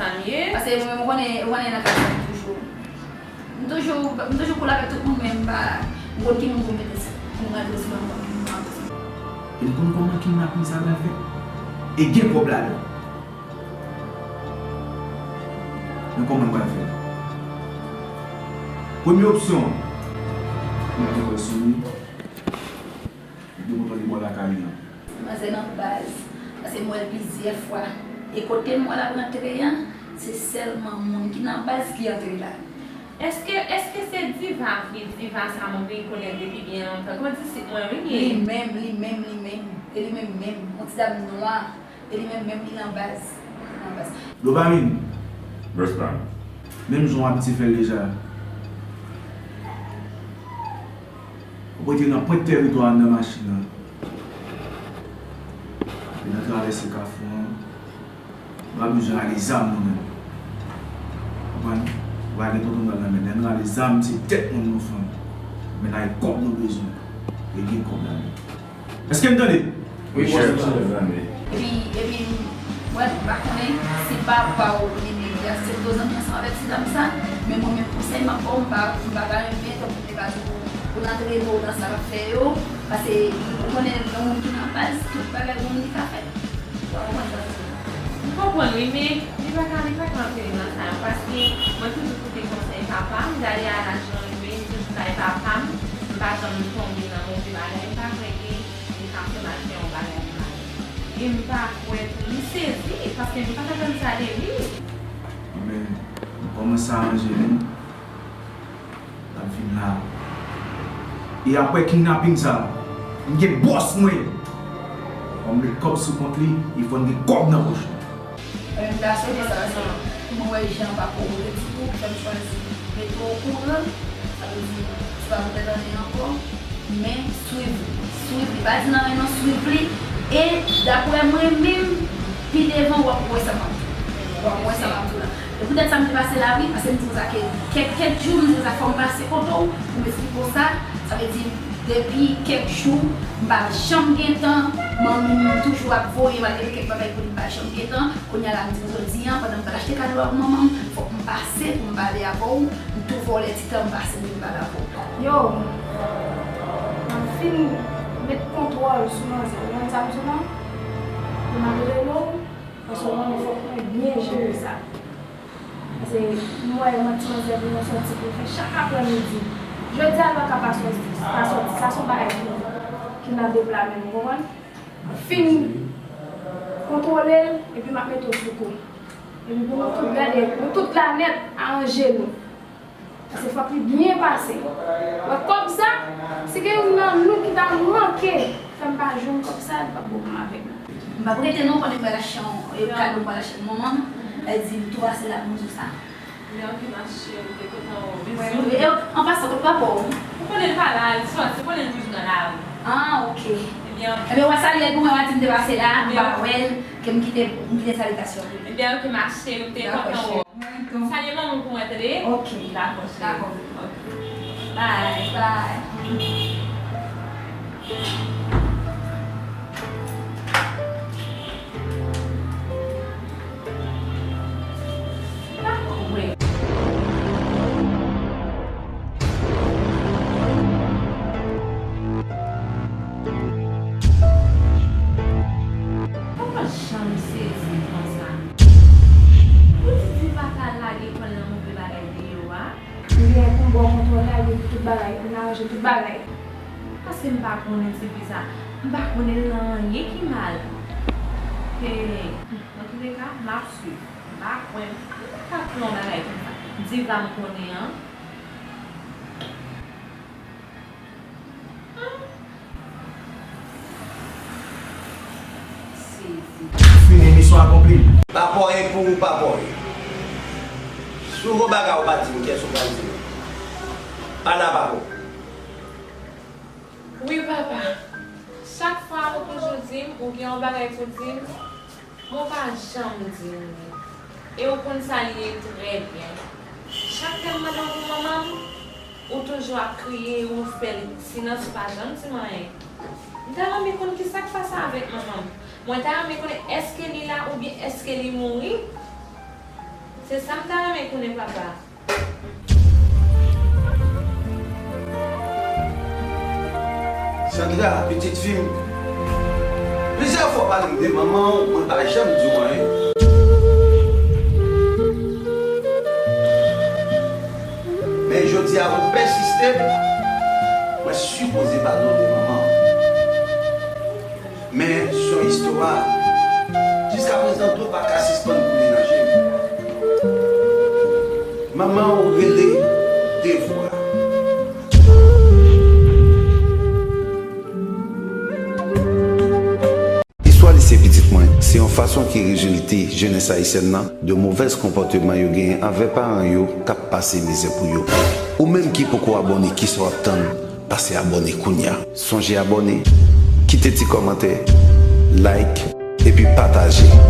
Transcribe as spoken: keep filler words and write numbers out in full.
sa m ye. Paske mwen menm, ou konnen, ou konnen nan kay sa m toujou. M toujou, m toujou cool avèk tout moun, men m pa, m konn ki moun pou m mete sou, pou m rantre sou mwen, m konn ki moun pou m rantre sou. E m konn kòman kidnaping sa pral fèt. E gen kòb ladan. Men kòman m pral fè l? Premye opsyon, mwen te wè sou li, li te kontan li bò lakay li an. Manzè nan baz, paske m wè l plizyè fwa. E kote m wè l ap rantre an, se sèlman moun ki nan baz ki antre la. Èske, èske se Diva vre? Diva sa mwen vin konnen depi byen lontan. Kondisit mwen wi. Li menm, li menm, li menm. E li menm menm. Yon ti dam nwa. E li menm menm li nan baz. Li nan baz. Dopamine. Yes, man. Menm jan w abitye fè l deja. Ou pote nan pwent tèritwa anndan machin nan. Epi nan travèse kafou an. Nou pa bezwen rale zam nou menm. Konprann? Ou pa gen tonton bal nan men. Lè nou rale zam, se tèt moun nou fann. Men la e kòb nou bezwen. E gen kòb la menm. Èske n tande? Wi, chèf, chèf, tande. Epi, epi, mwen, m pa konnen si papa w li menm li aksepte w zanmi ansanm avèk ti dam sa, men mwen menm konsèy m ap ba w, m pa, m pa ta renmen tankou m te ka di w pou, pou n antrene w nan sa w ap fè yo, paske ou konnen yon moun ki nan baz, tout bagay yon moun ki ka fè. Ou konprann sa m di w? M konprann wi, men li pa ka, li pa ka antre nan sa, paske mwen toujou koute konsèy papa m, dayè a laj mwen rive, m toujou bay papa m, m pa janm tonbe nan move bagay, m pa kwè ke li ka fè m al fè yon bagay mal. E m pa kwè tou, m sezi, paske m pa t atann sa de li. Ebyen, nou kòmanse aranje nou. L ap vin la. E apre kidnaping sa, m gen bòs mwen. Fò m met kòb sou kont li, e fò n gen kòb nan pòch nou. Mwen menm m ta swete sa, paske mwen wè Jean pa pwovoke ditou, ki fè m chwazi mete w okouran, sa vle di, se pa poutèt anyen ankò, men swiv li, swiv li, pa di l anyen non, swiv li, e daprè mwen menm, pi devan w ap wè sa m ap di w, w ap wè sa m ap di w la. E poutèt sa m te pase la wi, paske m di konsa ke kèk, kèk jou m di konsa fò m pase kote w pou m eksplike w sa, sa vle di depi kèk jou m pa janm gen tan, manmi m toujou ap voye m al regle kèk bagay pou li, m pa janm gen tan. Kounye a la, m di w jodi a, pandan m pral achte kado a pou manman m, fòk m pase pou m pale avè w. M tou vòlè ti tan m pase pou m pale avè w. Yo, m ap fin met kontwòl sou manzè. Ou konn sa m di w lan? Pou m ap rele w, paske w konnen fòk mwen byen jere sa. Paske m wè manti manzè vin yon sòti pou l fè chak aprèmidi. Jodi a lwa ka pa sòti, pa sòti. Sa se yon bagay ki, ki nan de pla menm, ou konprann? Fin kontwole l, epi m ap mete w sou kou. Epi pou nou tout gade, nou tout la nèt, aranje nou. Paske fòk li byen pase. Wè kòb sa, si gen youn nan nou ki ta manke fè m pa jwenn kòb sa, li p ap bon pou m avèk nou. M p ap rete non, konnen m pral achte yon, yon kado, m pral achte pou manman m. Li di m tou pase la pou m di w sa. Mwen, ok, ma chérie, m te kontan wè w. Mwen, e, an pasan, kot papa w? Ou konnen l pa la, li sòti, ou konnen l toujou nan lari. Ah, ok. Ebyen, ok. Ebyen, w a salye l pou mwen, w a di m te pase la, m pa wè l, ke m kite, m kite salitasyon pou li. Ebyen, ok, ma chérie, m te kontan wè w. Dakò, chérie. Mwen tou. Salye manman w pou mwen, tande? Ok. Dakò, chérie. Dakò. Ok. Bye. Bye. Papa janm sezi konsa. Ou di Diva ta lage kò l nan move bagay deyò a? M gen pou m ba w kontwòl la, epi tout bagay, pou n aranje tout bagay. Paske m pa konnen tifi sa. M pa konnen l nan anyen ki mal. Hey, antouleka, m ap swiv. M pa kwè m, m pa ka kwè yon bagay konsa. Diva m konnen an. Sezi. Fini, misyon akonpli. Papòy pou ou papòy. Si w gon bagay ou pa di m, kiyès ou pral di l? Ana pa bon. Wi, papa. Chak fwa ou toujou di m ou gen yon bagay pou di m, men w pa janm di m li. E ou konn sa l ye trè byen. Chak lè m mande w pou manman m, ou toujou ap kriye, ou fè silans, ou pa janm di m anyen. M ta renmen konn kisa k pase avèk manman m. Mwen ta renmen konnen èske li la oubyen èske li mouri. Se sa m ta renmen konnen, papa. Sandra, pitit fi m, plizyè fwa w pale m de manman w, mwen pa janm di w anyen. Men jodi a ou pèsiste, mwen sipoze pale w de manman w. Men se yon istwa, jiskaprezan dlo pa ka sispann koule nan je m. Manman w rele de vwa. Istwa lise pitit mwen se yon fason ki rezilte jenès ayisyèn nan de movèz konpòteman yo genyen anvè paran yo k ap pase mizè pou yo. Ou menm ki poko abòne, kisa w ap tann? Pase abòne kounya. Sonje abòne, kite ti kòmantè, like, epi pataje.